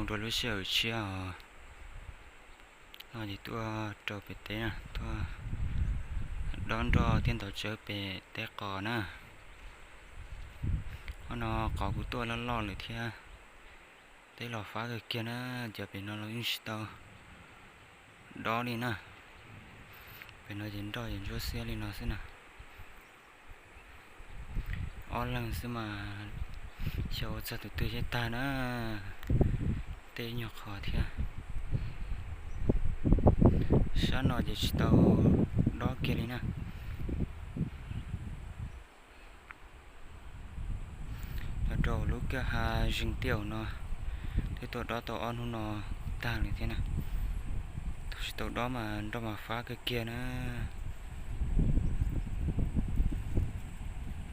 Rau lub sij hawm tshiab os, no ces tuaj rau pem teb na, tuaj dob nroj thiab ntaus tsawb pem teb qos na. Qhov no qos kuj tuaj loj loj lawm thiab, teb los fab kawg kiag na, cov pem no los yeej tsis tau dob li na. Pem no ces nroj ces ntsuab xiab li no xwb na. Ob leeg xwb mas xyov ua txog tus twg thiaj tag na, teb nyuag qhov thiab. Sab no ces tsis tau dob kiag li na. Los rau lub kwj ha zeeg tiaj no, twb tuaj dob tau ob hnub no tag lawm thiab na. Thaum tsis tau dob mas nroj mas fab kawg kiag na.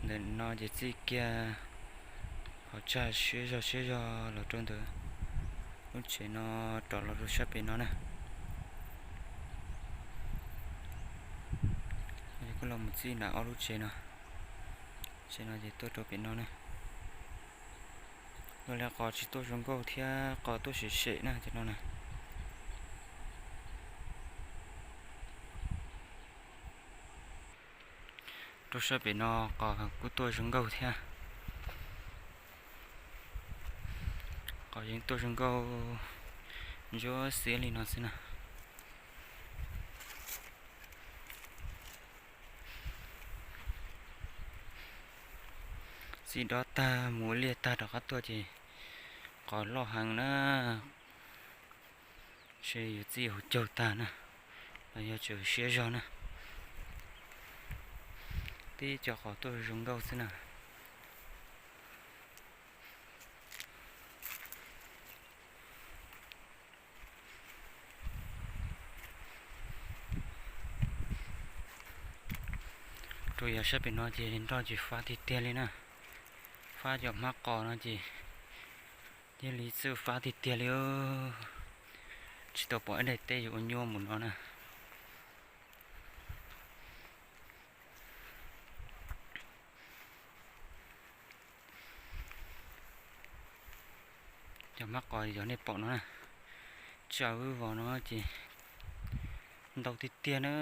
Ntawm no ces txij kiag qhov tsag siab zog siab zog los rau ntawm lub tsev no, rov los rau sab pem no na. Kuj los mus txij nram ob lub tsev no. Tsev no ces tuaj rau pem no na. Ua li qos tsis tuaj zoo nkauj thiab, qos tuaj sem sem na cov no na. Rau sab pem no qos kuj tuaj zoo nkauj thiab. Qos yeej tuaj zoo nkauj ntsuab xiab li no xwb na. Txij dob tag mus ua liaj tag rov qab tuaj ces qos loj heev na. Ntshe yuav txij hauv caug tag na, los yog tseem siab zog na. Tib co qos tuaj zoo nkauj xwb na. Rau yav sab pem no ces nroj ces fab tiag tiag li na. Fab cov hmab qos no ces thiaj li txawj fab tiag tiag li. Tsis tau pom ib daim teb yuav ua nyuaj mus no na. Cov hmab qos yog nej pom no na, tsa vwj vos no ces ntau tiag tiag na,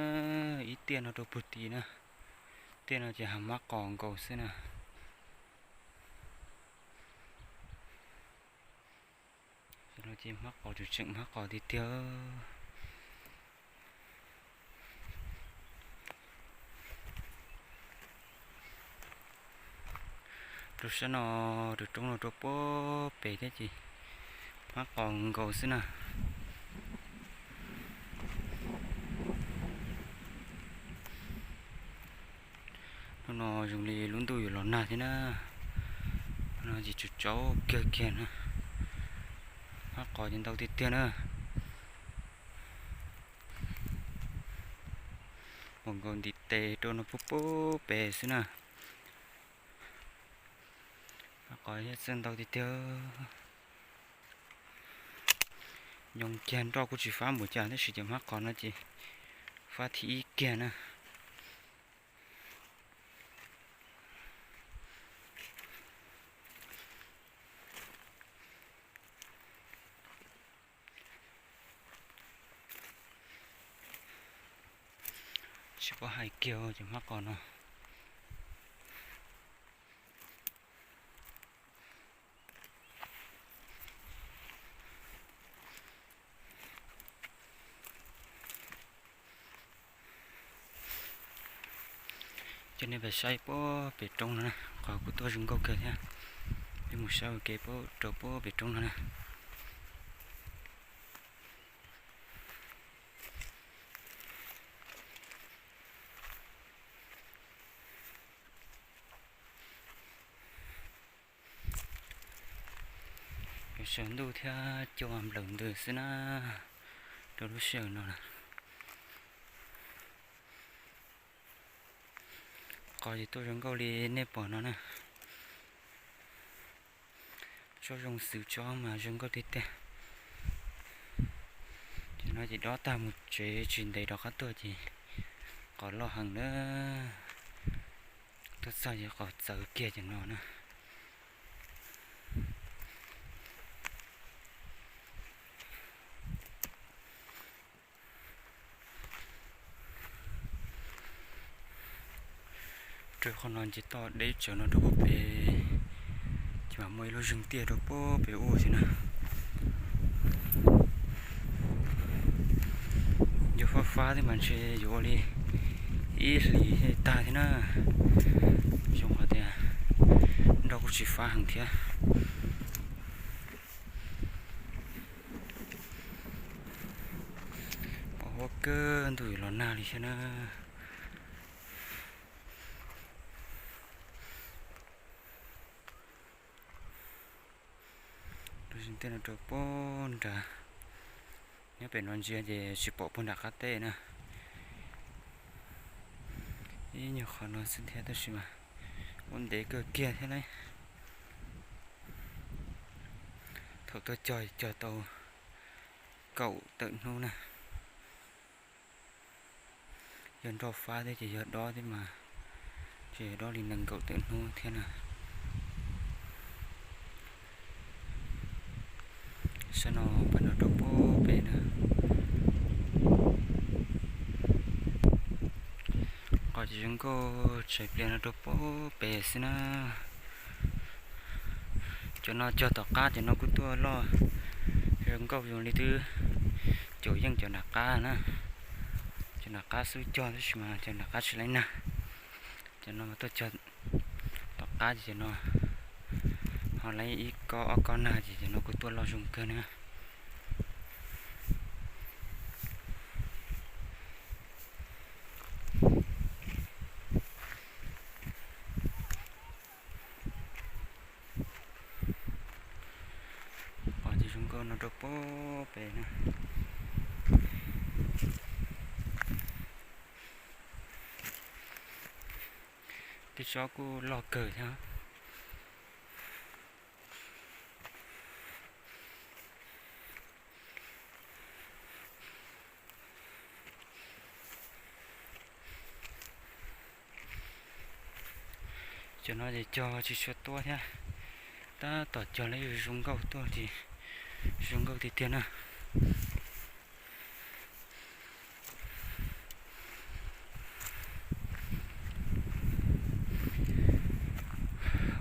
ib tiaj no rau puag tid na. Tiaj no ces hav hmab qos nkaus xwb na. Ces hmab qos tseem tseem hmab qos tiag tiag. Rau sab no, rau roob no rau puag pem thiab ces hmab qos nkaus xwb na. Hnub no zoo li lub ntuj yuav los nag thiab na. Hnub no ces tsaus tsaus kiag kiag na. Hmab qos ces ntau tiag tiag na. Npaum nkaus ntim tes rau no puag puag pem xwb na. Hmab qos thiaj txawj ntau tiag tiag. Nyoos kiag nroj kuj tsis fab npaum cas tab sis cov hmab qos no ces fab thib ib kiag na. Tsis paub hais kiag cov hmab qos no. Coj nej pais saib puag pem roob no na, qos kuj tuaj zoo nkauj kawg thiab. Peb mus saib ua ke puag rau puag pem roob no na. Yuav sawv ntuj thiab cua nplawm ntws xwb na, rau lub sij hawm no na. Qos ces tuaj zoo nkauj li nej pom no na. Tsob zoo xwm tsob mas zoo nkauj tiag tiag. Ces no ces dob tag mus tsev tsis ntev rov qab tuaj ces qos loj heev na. Tuaj txog ces qos txawv kiag cov no na. Qhov no ces toj deb tsawv no rau pem, ces mam muaj ib lub zeeg tiaj rau pem ub thiab na. Yuav fab fab thiab mas ntshe yuav ua li ib hlis tag thiab na. Zoo qhov tias nroj kuj tsis fab heev thiab. Pom huab kawg ntuj los nag li thiab na. Lub zeeg tiaj no rau pem nrad, nyob pem no ntsia ces tsis pom puag nram qab teb na. Ib nyuag qhov no xwb thiab tab sis mas ua ntev kawg kiag thiab lauj. Thaum tuaj cog cog tau kaum tawm hnub na. Yog nroj fab thiab ces yog dob thiab mas, ces yog dob li nees nkaum tawm hnub thiab na. Sab no pem no rau pem na. Qhov ces zoo nkauj tshais pliag no rau pem xwb na. Cov no cog tom qab cov no kuj tuaj loj zoo nkauj zoo li twb caum yeej cov nram qab na. Cov nram qab xub cog tab sis mas cov nram qab tsis laib nag. Cov no mas tuaj cog tom qab ces cov no ho laib ib kob ob kob nag ces cov no kuj tuaj loj zoo kawg na. Qhov ces zoo nkauj no rau pem na. Tej tsob kuj loj kawg thiab. Cov no ces cog tsis tshua tuab thiab, tab tom cog li zoo nkauj tuaj ces zoo nkauj tiag tiag na.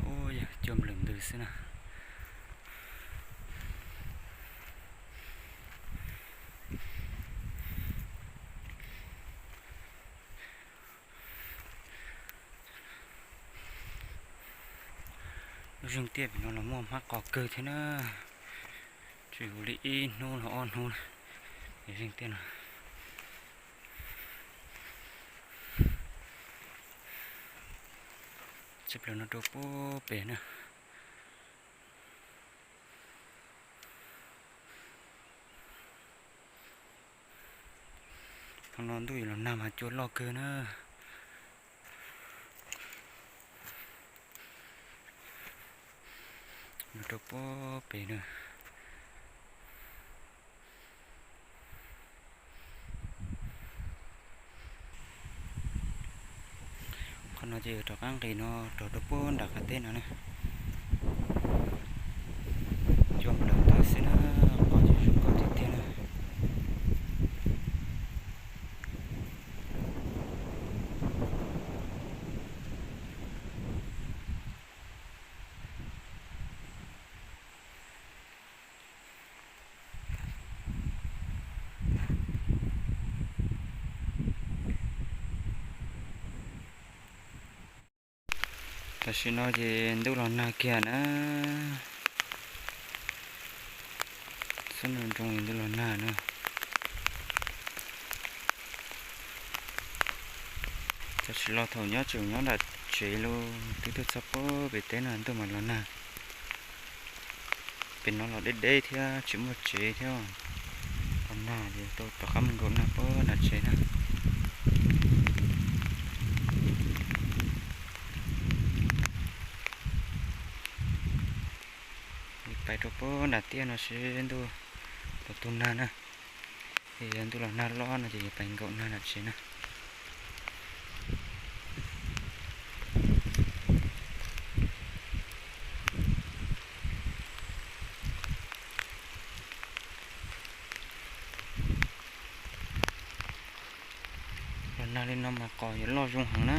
Ub, yog cua nplawm ntws xwb na. Lub zeeg tiaj pem no los muaj hmab qos kawg thiab na. Tsis ua li ib hnub los ob hnub, zeeg tiaj no. Tshaj plaws no rau pem na. Thaum no ntuj yuav los nag mas cua loj kawg na. Los rau pem na. Qhov no ces rov qab nqis no rau rau pem nram qab teb no na. Cua nplawm ntws xwb na, qos ces zoo nkauj tiag tiag na. Tam sim no ces ntuj los nag kiag na. Xub nroo nroo ntuj los nag na. Tam sim los thaum nyob tseem nyob nram tsev los twb tuaj txog pem teb no ntuj mas los nag. Pem no los deb deb thiab tsis muaj tsev thiab. Los nag ces tau rov qab mus nkaum nag pem nram tsev na. Pais rau pem nram tiaj no seb ntuj los tu nag na. Yog ntuj los nag loj no ces pais nkaum nag nram tsev na. Los nag li no mas qos yuav loj zoo heev na.